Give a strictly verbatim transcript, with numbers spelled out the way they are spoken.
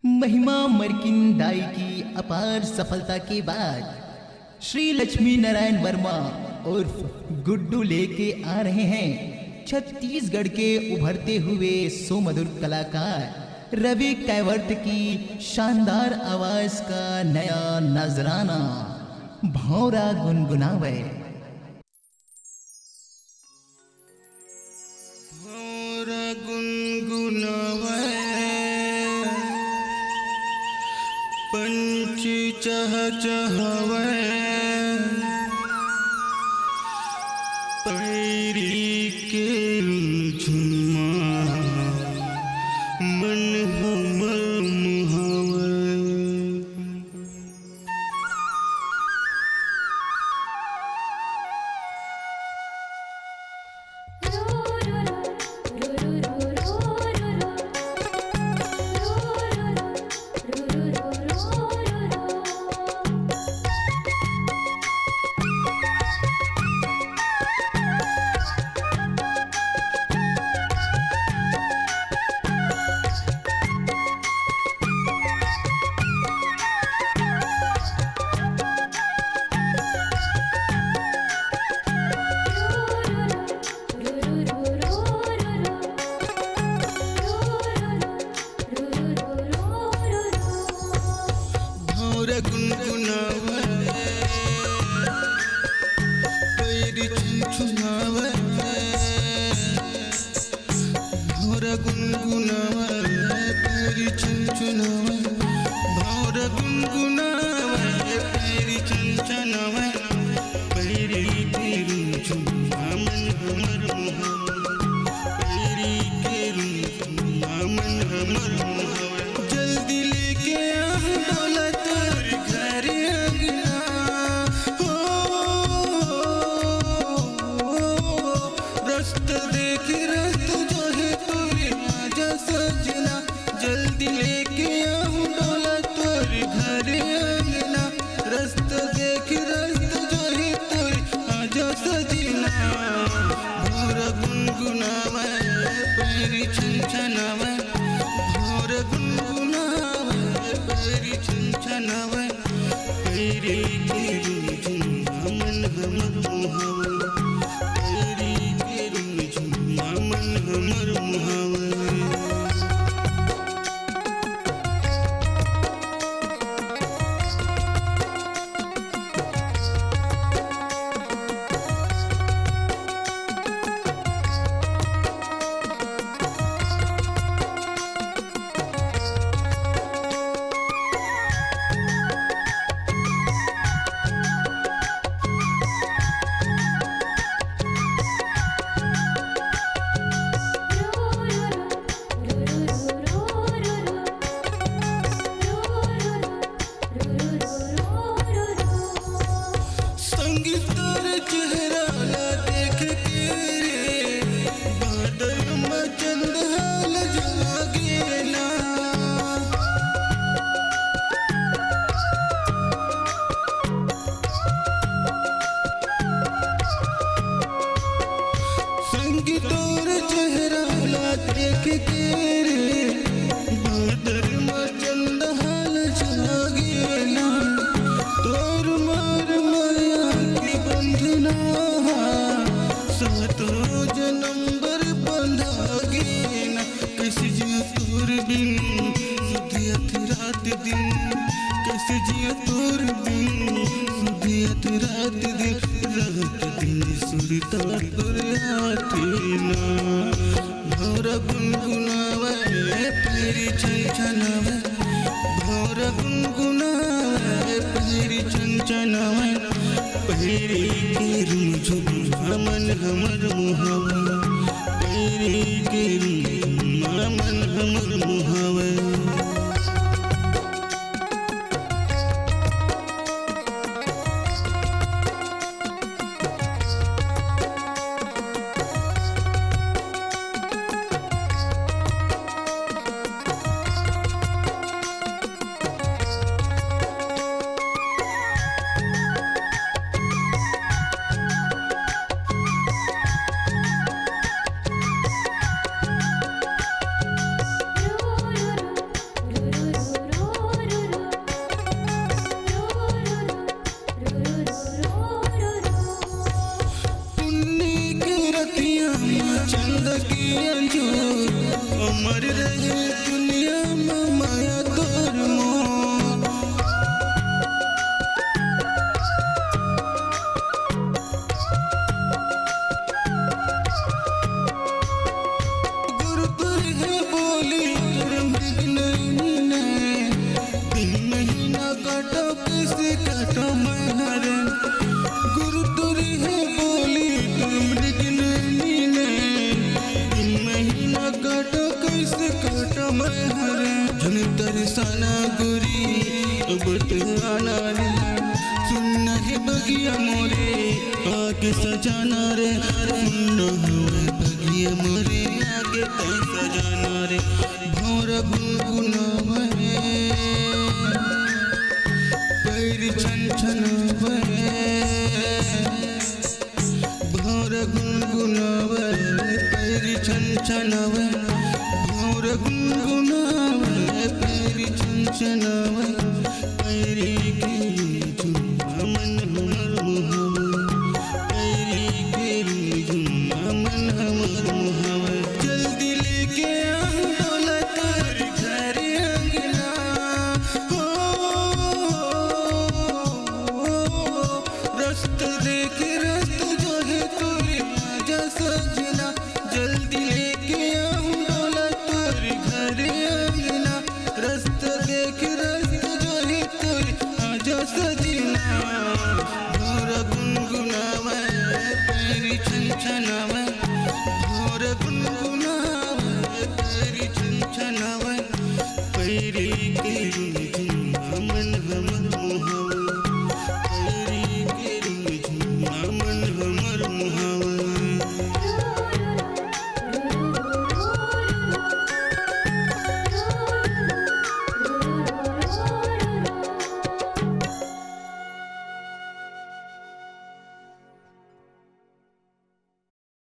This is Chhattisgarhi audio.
महिमा मरकिन दाई की अपार सफलता के बाद श्री लक्ष्मी नारायण वर्मा उर्फ गुड्डू लेके आ रहे हैं छत्तीसगढ़ के उभरते हुए सुमधुर कलाकार रवि कैवर्त की शानदार आवाज का नया नजराना। भौरा गुनगुनावे। भौरा गुनगुनावै, पंछी चहचहावै, पैरी के झुमा मन हमर मुहावै। भौरा गुनगुनावै, पैरी छनछनावै। भौरा गुनगुनावै, पैरी छनछनावै। भौरा गुनगुनावै, पैरी छनछनावै। पैरी के रुनझुन मन हमर मोहावै। पैरी के रुनझुन मन हमर मोहावै। जल्दी लेके आव डोला तोर घर अंगना। हो, रस्ता देख रस्ता जो है तोरे आजा सजना। जल्दी लेके आव डोला तोर घर अंगना। रस्ता देख रस्ता जो है तोरे आजा सजना। भौरा गुनगुनावै, पैरी छनछनावै। भौरा गुनगुनावै, पैरी छनछनावै। पैरी के रुनझुन मन हमर मोहावै। पैरी के रुनझुन मन हमर मोहावै। संगी तोर चेहरा ला देख के रे, बादल म चंद हाल जागे ना। संगी तोर चेहरा ला देख के रे, बादल म चंद हाल जागे ना। तोर मोर मया के बंधना, सातों जनम बर बंधागे ना। कइसे जिया तोर बिन, सुधियत रात दिन। कइसे जिया तोर बिन, सुधियत रात दिन। रात दिन सुरता तोर आथे ना। भौरा गुनगुनावै, पैरी छनछनावै। भौरा गुनगुनावै, पैरी छनछनावै। पैरी के रुनझुन मन हमर मोहावै। पैरी के रुनझुन मन हमर मोहावै। दिन महीना काटो, कैसे काटो मैं हर। गुरु तुरी है बोली तुम मृग नैनी ने। दिन महीना काटो, कैसे काटो मैं हर। झुन तरसाना गोरी, अब तो आना रे। सुन हे बगिया मोरे, आके सजाना रे। सुन हे बगिया मोरे, आके तैं सजाना रे। भौंर गुनगुनावे, पैर छनछनावे। भौंर गुनगुनावे, पैर छनछनावे। भौंर गुनगुनावे, पैर छनछनावे। पैर के झुमझुम मन हमर मोहावे। पैर के झुमझुम मन हमर मोहावे। जल्दी लेके आ डोला तोर घर अंगना। हो, रस्त देख रस्त जो है तोरे आजा सजना। जल्दी लेके आऊं डोला तोर घर अंगना। रस्त देख रस्त जो है तोरे आजा सजना। भौंर गुनगुनावे, पैर छनछनावे। भौंर गुनगुनावे, पैर छनछनावे। पैर के झुमझुम मन